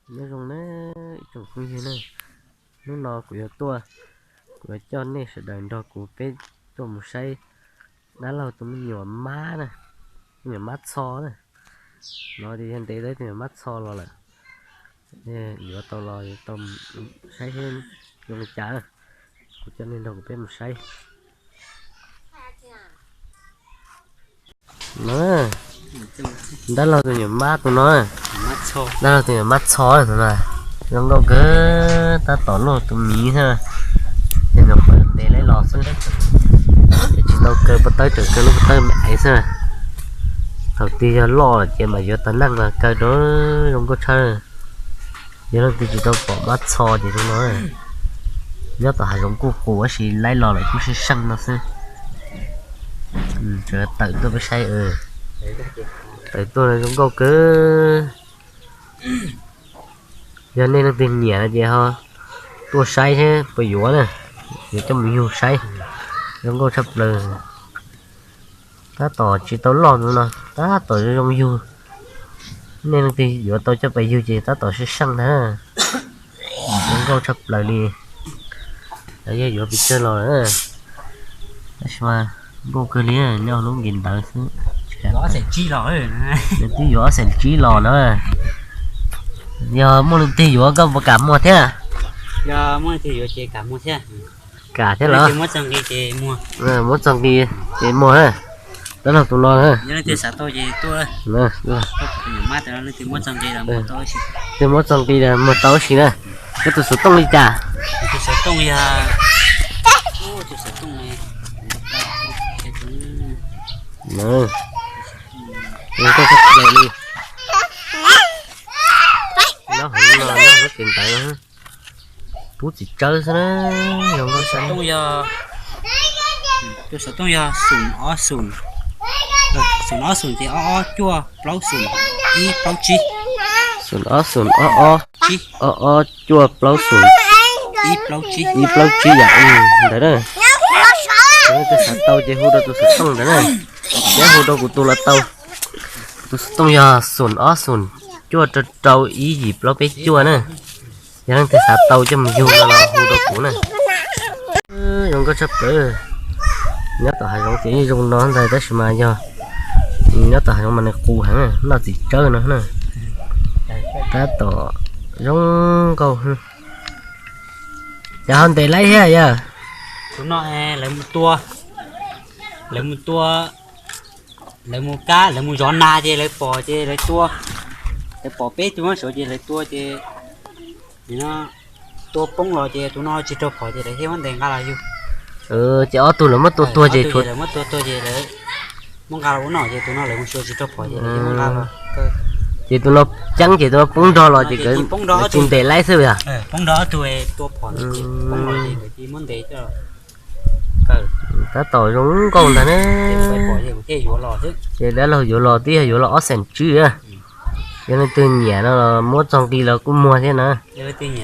Nyob zoo na ib tsoom phooj ywg na, hnub no kuv yuav tuaj, kuv yuav coj nej sawv daws nrog kuv peb tuaj mus saib dab laug tus me nyuam mab na, me nyuam mab txho na. No ces yog ntev tus me nyuam mab txho los lawm, yuav tau los yuav tau saib seb zoo li cas. Kuv coj nej nrog kuv peb mus saib. Dab laug tus nyuam mab tus no, dab laug tus nyuam mab txho no, zoo nkauj kawg, tab tom luaj tus miv xwb. Ces nyuam qhuav ntev laib los xwb, ces tsis tau kaw pob tawb, tseem kaw lub pob tawb me aiv xwb. Thaum twg yog loj lawm ces mam yuav tau neej los kaw rau, zoo nkauj tshaj. Yog leej twg tsis tau pom mab txho ces zoo no, nyob tom hav zoov kuj qus tab sis laib los lawm kuj seej seej no xwb. Tawm tuaj peb saib, tawm tuaj zoo nkauj kawg. Yog nej leej twg nyiam no ces ho tuaj saib seb puas yuav na, yuav coj mus yug saib, zoo nkauj tshaj plaws. Tab tom tsis tau loj no, tab tom zoo zoo yug. Nej leej twg yuav tau coj pais yug ces tab tom seej seej ntag, zoo nkauj tshaj plaws li. Yog yuav pes tsawg los, tab sis mas nkauj kawg li, nyob lub nqis ntawd xwb. Nws twb yuav ob xees tsib los na. Yog muaj leej twg yuav koj puas kam muag thiab? Kam thiab los? Muab txog nqi ces muag. Dab laug tus no na. Twg muab txog nqi muag tau ib si na. Koj tus xov tooj li cas? Zoo nkauj tshaj plaws li. Nyob hauv no, nyob hauv lub tsev ntawd, pub txiv tsawb xwb na. Tus xov tooj yog xoom ob xoom, xoom ob xoom ces ob ob cuaj plaub xoom ib plaub tsib. Xoom ob xoom ob ob, ob ob cuaj plaub xoom ib plaub tsib yam ntawd na. Leej twg xav tau ces hu rau tus xov tooj ntawd na, thiab hu rau kuv tus los tau. Tus xov tooj yog xoom ob xoom cuaj rau rau ib yim plaub peb cuaj na. Yog leej twg xav tau coj mus yug no los hu rau kuv na. Zoo nkauj tshaj plaws. Nyob tom hav zoov ces yeej zoo no ntag tab sis mas yog nyob tom hav zoov mas nws qus heev, noj txiv tsawb no na. Tab tom zoo nkauj. Ces ho ntes laib thiab yog? Tus no lawv mus tua, lawv mus tua, lawv mus kab, lawv mus zov nas ces lawv pom ces lawv tua. Lawv pom peb tug nyob saud ces lawv tua ces tua poob los ces tus no tsis raug phom ces lawv thiaj muab ntes nqa los yug. Ces ob tug lawv muab tua tuag ces, lawv muab tua tuag ces lawv muab nqa los ua noj ces tus no lawv mus xyuas tsis raug phom ces lawv thiaj muab nqa los. Ces tus no ceeb ces tus no poob nrog los ces nkawd tsis ntes laib xwb yog? Poob nrog ob tug tua phom no ces poob los ces nkawd thiaj muab ntes coj. Tab tom zoo nkauj ntag na. Ces dab laug yuav los twb yog yuav los ob xees tsib. Yog leej twg nyiam no los muab txog nqi los kuj muag thiab na.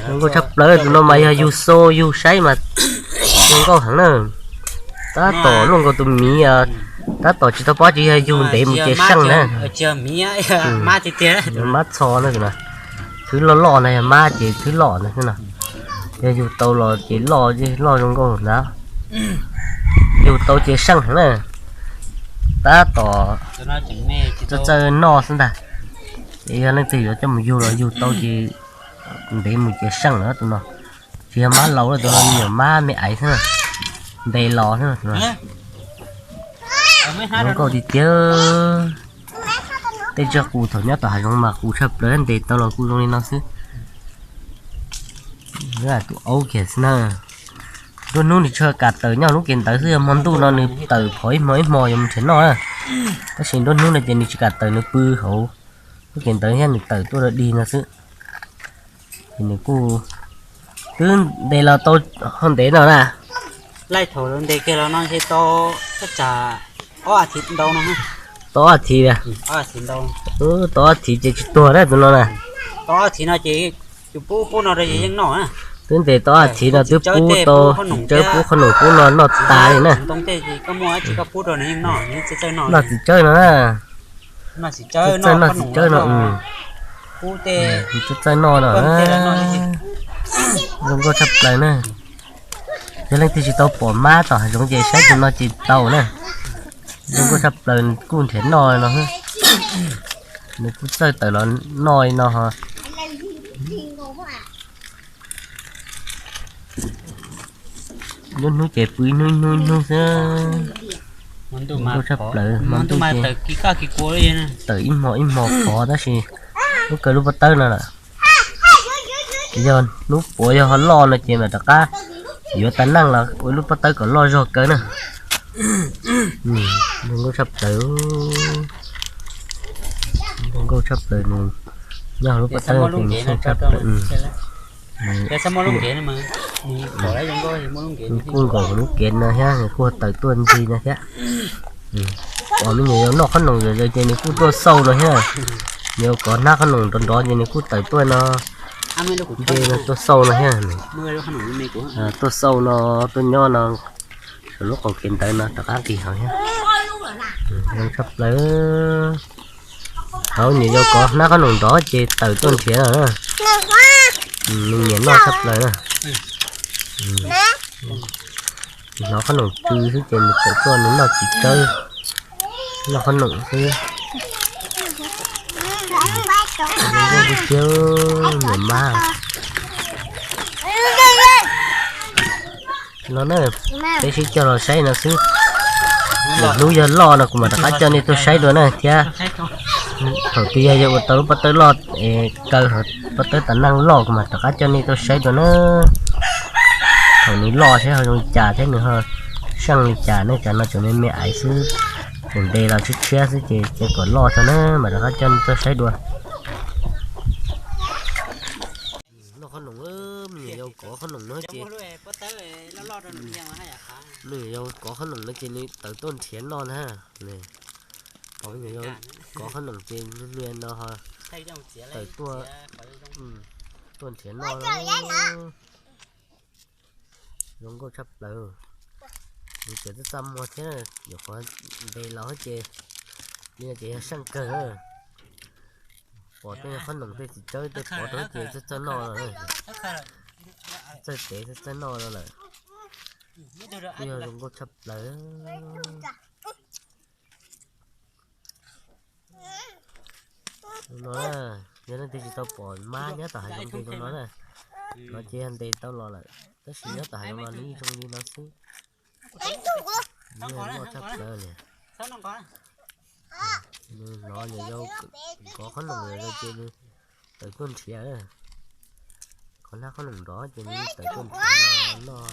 Zoo nkauj tshaj plaws, tus no mas yog yug xo yug saib mas zoo nkauj heev na. Tab tom luaj nkaus tus miv, tab tom tsis tau pob tsis yog yug ntev mus ces seej na. Mab txho na, thwb loj loj na, yog mab ces thwb loj na xwb no. Yog yug tau los ces loj, loj zoo nkauj ntag. Yug tau ces seej heev na. Tab tom txawj txawj noj xwb ntag. Ces yog leej twg yuav coj mus yug los yug tau ces ntev mus ces seej lawm tus no. Tsis yog mab laus, tus no nyuam mab me aiv xwb, ntes los xwb no. Zoo nkauj tiag tiag. Tej tsiaj qus thaum nyob tom hav zoov mas qus tshaj plaws, ntes tau los kuj zoo li no xwb. Tus aub kiag xwb na. Nruab hnub nws tsuas kam tawm nyob lub kev ntawd xwb, yog hmo ntuj no nws tawm phom ib hmo ib hmo yuav mus nrhiav noj na. Tab sis nruab hnub no ces nws tsis kam tawm, nws pw hauv lub kev ntawd thiab nws tawm tuaj dog dig no xwb. Ces nws kuj twb ntes los tau ho ntev no na. Laij thaum ntes kiag los no ntshe tau thaj tsam ob as thiv ntau no. Tau ob as thiv a? Tau ob as thiv ces tsis tuag na tus no na. Tau ob as thiv no ces tus pub pub no rau yeej noj. Twb ntes tau ob as thiv no twb pub tau, tsawb pub qhob noom pub no noj tas li na. Noj txiv tsawb no na. Txawj noj txiv tsawb no. Txawj txawj noj no, zoo nkauj tshaj plaws na. Yog leej twg tsis tau pom mab tom hav zoov ces saib tus no ces tau na. Zoo nkauj tshaj plaws, kuj nrhiav noj no. Nws kuj txawj tawm los noj li no ho. Lub hnub ces pw ib hnub ib hnub ib hnub xwb. Zoo nkauj tshaj plaws, hmo ntuj ces tawm ib hmo ib hmo qhov tab sis lub kawg lub pob tawb no lawm. Yog hnub puav yog ho loj no ces mam rov qab yuav tas neej los ua lub pob tawb kom loj zog kawg na. Zoo nkauj tshaj plaws, zoo nkauj tshaj plaws nws nyob hauv lub pob tawb ces nws seej tshaj plaws. Nws kuj nkaum lub kev no thiab, nws kuj tawm tuaj ntxig no thiab. Pom me nyuam yaus noj qhob noom zom zaws ces nws kuj tuaj xauj no thiab. Nyuam yaus kov hnab qhob noom nrov nrov ces nws kuj tawm tuaj no, nce no tuaj xauj no thiab. Tuaj xauj no, tuaj nyob no, saum lub qaum kev ntawd no rov qab nqis hauv thiab. Zoo tshaj plaws. Hauv nyuam yaus kov hnab qhob noom nrov ces tawm tuaj nrhiav no na. Nws nyiam noj tshaj plaws na. Hnov qhob noom tsw xwb ces nws tawm tuaj nws noj txiv tsawb, noj qhob noom xwb. Zoo nkauj tiag tiag, niam mab. No na, peb sib coj los saib no xwb. Yog hnub yog loj no kuv mam rov qab coj nej tuaj saib dua na thiab. Thaum twg yog yuav ua tau lub pob tawb loj es kaw pob tawb tas neej loj kuv mam rov qab coj nej tuaj saib dua na. Thaum nws loj saib ho zoo li cas thiab nws ho seej li cas ne, cov no tseem me me aiv xwb, tseem nte los tshiab tshiab xwb ces cia kom loj tso na mam rov qab coj nej tuaj saib dua. Noj qhob noom, me nyuam yaus kov qhob noom no ces, me nyuam yaus kov qhob noom no ces nws tawm tuaj nrhiav noj na. Pom me nyuam yaus kov qhob noom ces niaj no ho tawm tuaj, tuaj nrhiav noj. Zoo nkauj tshaj plaws. Nws tseem txaj txaj muag thiab, nyuam qhuav ntes los ces, li no ces yog seej kawg. Pom tej qhob noom tej txiv tsawb tej pov rau ces txawj txawj noj lawm. Txawj tev txawj txawj noj lawm. Kuj yog zoo nkauj tshaj plaws. No, yog leej twg tsis tau pom mab nyob tom hav zoov ces zoo no na. No ces yog ntes tau los lawm, tab sis nyob tom hav zoov los nws yeej zoo li no xwb. Nws loj tshaj plaws li. Nws hnov nyuam yaus kov qhob noom los ces nws tawm tuaj nrhiav. Kov hnab qhob noom nrov ces nws tawm tuaj nrhiav no, noj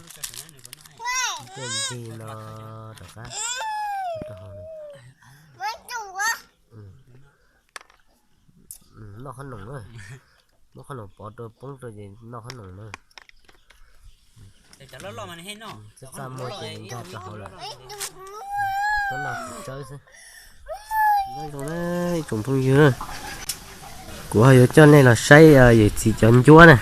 tuaj ntxig no rov qab rau hauv. Noj qhob noom na, muab qhob noom pov rau poob rau ces noj qhob noom na. Txaj txaj muag ces nkag rau hauv lawm. Tuaj noj txiv tsawb xwb. Nyob zoo na ib tsoom phooj ywg, kuv ho yuav coj nej los saib yawm txiv cov ncuab na.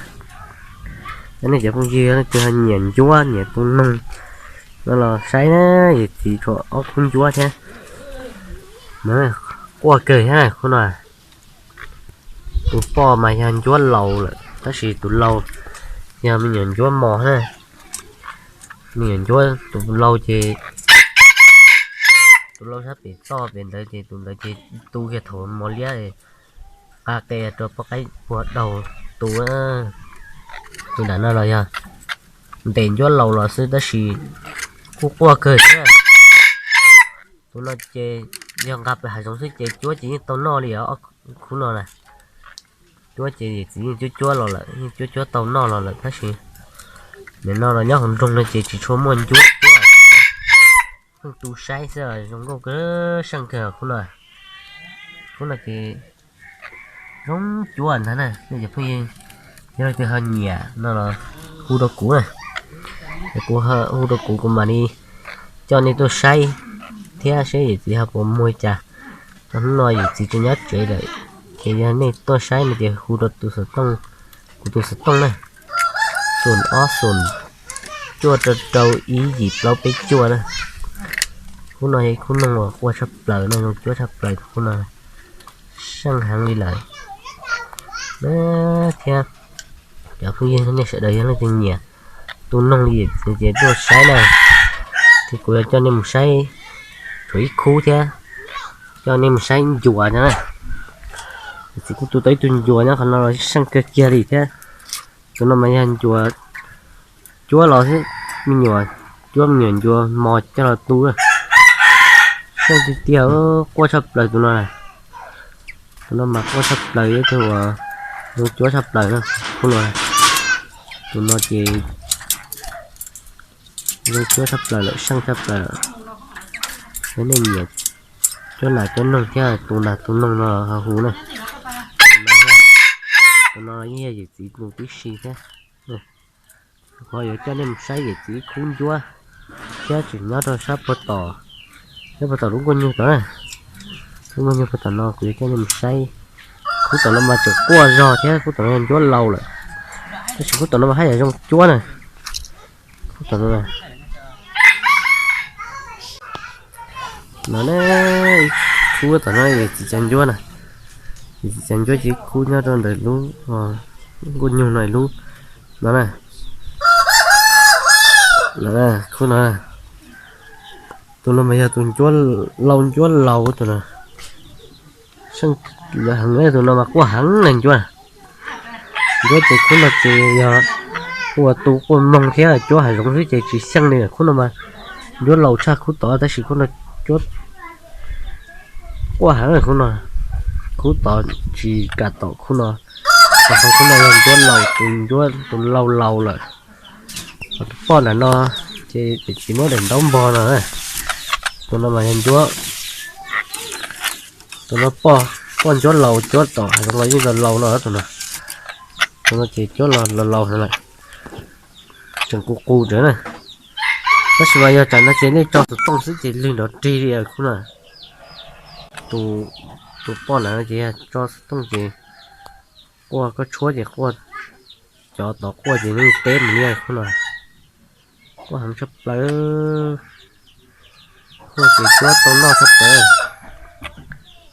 Cov nej cov phooj ywg leej twg ho nyiam ncuab nyiam tu noog no los saib na, yawm txiv tshuav ob khub ncuab thiab. Quaj kawg thiab khub no. Tus poj mas yog ncuab laus lawm tab sis tus lau yog me nyuam ncuab mos na. Me nyuam ncuab tus lau ces, tus lau sab pem toj pem ntawd ces tus ntawd ces tu kiag thaum mos liab nqa qe rau poj qaib puag daug tu. Tus nram no los yog ntes ncuab laus los xwb tab sis kuj quaj kawg thiab. Tus no ces yog nqa pem hav zoov xwb ces cuab ces yeej tau noj li os. Khub no na, cuab ces yawm txiv yeej cuab cuab los lawm, yeej cuab cuab tau noj los lawm tab sis nim no los nyob hauv nroog no ces tsis tshua muaj ncuab cuab, pheej tu saib xwb, zoo nkauj kawg, seej kawg khub no. Khub no ces zoo cuab ntag na. Nej cov phooj ywg, yog leej twg ho nyiam no los hu rau kuv na. Kuv hu rau kuv, kuv mam li coj nej tuaj saib thiab seb yawm txiv ho puas muag li cas. Hnub no yawm txiv tseem nyob tsev lawm, ces yog nej tuaj saib no ces hu rau tus xov tooj, kuv tus xov tooj na, xoom ob xoom cuaj rau rau ib yim plaub peb cuaj na. Khub no yog ib khub noog uas quaj tshaj plaws no, zoo cuab tshaj plaws khub no, seej heev li lawm. Thiab cov phooj ywg nej sawv daws yog leej twg nyiam tus noog li ces tuaj saib na, ces kuv yuav coj nej mus saib tshuav ib khub thiab, coj nej mus saib ncuav no na. Txiv kuj tu tau ib tug ncuav nyob qhov no los seej kawg kiag li thiab. Tus no mas yog ncuav cuab los xwb, me nyuam, cuab me nyuam ncuav mos coj los tu. Seej tiag tiag, quaj tshaj plaws tus no. Tus no mas quaj tshaj plaws, ib tug uas zoo cuab tshaj plaws na. Khub no, tus no ces zoo cuab tshaj plaws lawm, seej tshaj plaws lawm. Yog nej nyiam cuab nas cuab noog thiab tu nas tu noog no ho hu na. Tus no yeej yog yawm txiv tus tib si thiab. Qhov yuav coj nej mus saib yawm txiv khub ncuab thiab tseem nyob rau sab puag tom, sab puag tom lub nkuaj nyuj tod na. Lub nkuaj nyuj puag tom no kuv yuav coj nej mus saib. Khub tom no mas tseem quaj zog thiab, khub tom no yog ncuab laus lawm, tab sis khub tom no mas haj yam zoo cuab na. Khub tom no, no na, ib khub tom no yawm txiv cov ncuab na, yawm txiv cov ncuab ces ib khub nyob rau ntawm lub nkuaj nyuj no lub, no na, khub no. Tus no mas yog tus ncuab laus, ncuab laus tus no. Seej heev, tus no mas quaj heev na ncuab. Ncuab ces khub no ces yog ua tu quaj moog thiab cuab hav zoov xwb ces tsis xyeej li. Khub no mas ncuab laus tshaj khub tod, tab sis khub no cuab quaj heev khub no. Khub tod tsis kam tom khub no, rau qhov khub no yog ncuab laus, tus ncuab tus laus laus lawm. Tus poj ntawm no ces tsis muab daim ntaub npog no. Tus no mas yog ncuab, tus no poj, poj ncuab laus cuab tom hav zoov los yeej laus laus no tus no. Tus no ces cuab los laus laus no lawm, tseem qus qus rawv na. Tab sis mas yog tsam no ces nej tso xov tooj xwb ces lwg nrov rig li khub no. Tus poj ntawm no ces yog tso xov tooj ces quaj, koj tshuab ces quaj, cov tod quaj ces yeej teb mus li khub no. Quaj heev tshaj plaws, quaj ces cuab tau noj tshaj plaws.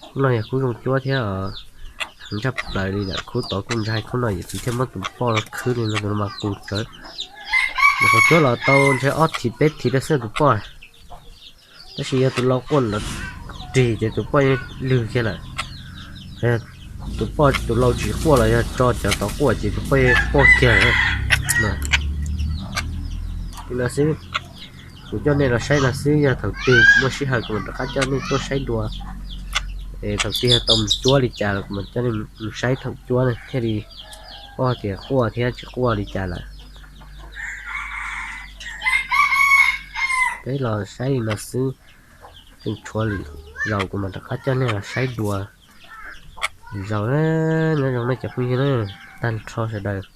Khub no yog khub zoo cuab thiab, heev tshaj plaws li lawm. Khub tod kuj ntshai, khub no yawm txiv thiaj muab tus poj khwb li no, tus no mas qus rawv. Nyuam qhuav cuab los tau ntshe ob thiv peb thiv lawm xwb tus poj. Tab sis yog tus laus quaj los rig ces tus poj yeej lwg kiag lawm. Tus poj, tus laus tsis quaj los yog tso cov tod quaj ces tus poj yeej quaj kiag lawm. Li no xwb, kuv coj nej los saib no xwb, yog thaum twg muaj sij hawm kuv mam rov qab coj nej tuaj saib dua. Es thaum twg yog tau mus cuab li cas los kuv mam coj nej mus saib thaum cuab thiaj li paub tias quaj thiab tsis quaj li cas lawm. Peb los saib li no xwb, tseem tshuav lwm zaus kuv mam rov qab coj nej los saib dua. Lwm zaus, nyob zoo nej cov phooj ywg na, tag nrho sawv daws.